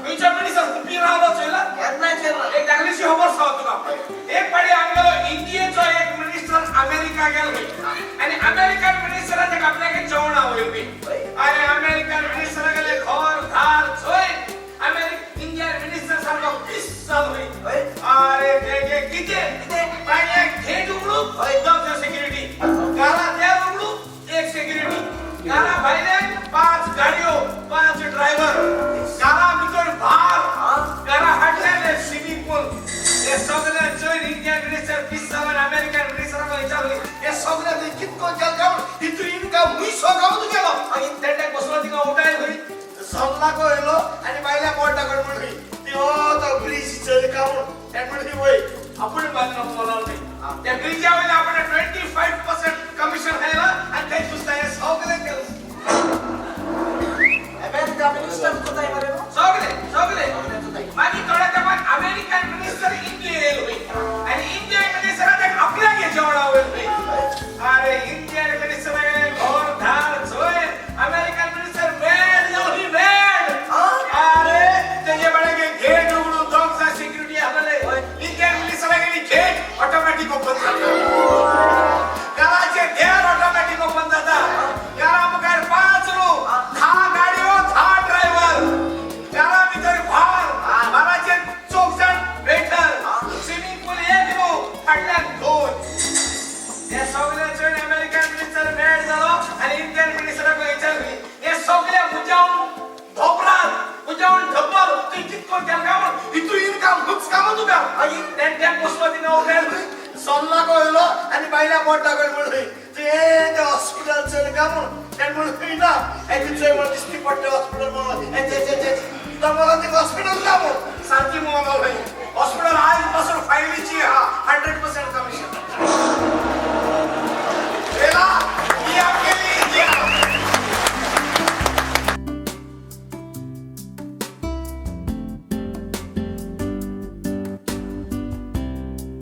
खंयच्या minister hoopoe रावलो चोयला. केन्ना केला? एक धाकलीशी खबर सांग तुका. एक पाटी आमगेलो इंडियेचो एक मिनिस्टर अमेरिका गेलो आनी अमेरिकन मिनिस्टराच्या आपल्याक जेवणा वयर बी. अरे, अमेरिकन मिनिस्टर गेले, घर दार चोय, इंडियन मिनिस्टर सारको पीस जालो. अरे, ते गे कितें? कितें? भायले गेट उगडू, दोग सिक्युरिटी. घरा देर उगडू, एक सिक्युरिटी. घरा भायले पांच गाडयो, पांच ड्रायव्हर. घरा भितर भार, घरा हाडलेले स्विमिंग पूल. हे सगळे चोय इंडियन मिनिस्टर पीस जावन अमेरिकन मिनिस्टराक विचारले, हे सगळे तुवें कितको केल काय म्हूण? हितून इनकम हुंयसो काय म्हूण तुगेलो? मागीर तेंड्याक बसलो, थिंगा उठायल खंय सोमलाको येयलो आनी बायल्या बोट दाखय म्हण खंय ती तो ब्रिज चल काय म्हूण. तेणें म्हणलें, वय, आपूण बांदलो मोलाल न्ही. त्या ब्रिजा वयले आपण 25% कमिशन खायला आनी ते सुद्दां हे सगळें केलें. अमेरिका मिनिस्टर कोताय मरे न्हू? सगळे सगळे. सगळे कोताय. मागीर थोड्या तेंपान अमेरिकन मिनिस्टर इंडिया येयलो खंय आनी इंडियन मिनिस्टराक आपल्याक जेवणा वयर खंय. अरे, इंडियन मिनिस्टर घर दार चोय, अमेरिकन मिनिस्टर मॅड जालो खंय, मॅड. अरे, तेजे बाळगे गेट उगडून दोग जाण सिक्युरिटी आसले. इंडियन मिनिस्टरा गेट ऑटोमॅटीक ओपन जाता, घराचे देर ऑटोमॅटीक ओपन जाता. घरा मुखार पांच रूम, 10 गाडयो, 10 ड्रायव्हर. घरा भितर भार, भाराचे चौग जाण वेटर. स्विमिंग पूल एक रूम, फाटल्यान दोन. हे सगळे चोय अमेरिकन मिनिस्टर मॅड जालो आनी इंडियन मिनिस्टराक विचारली, हे सगळे मुजावन धोपरात, मुजावन धब्बर तुवें कितको केल काय म्हूण? हितू इनकम हुच काय म्हूण तुका? मागीर तेंट्याक बसलो, तिंगा उठायल सोल्लाको येयलो आनी बायल्या बोट दाखय म्हण खंय तुवें तें हॉस्पिटल चल काय म्हूण. तेणें म्हणलें, खंय ना, हें चोय म्हण दिश्टी पडटा हॉस्पिटल.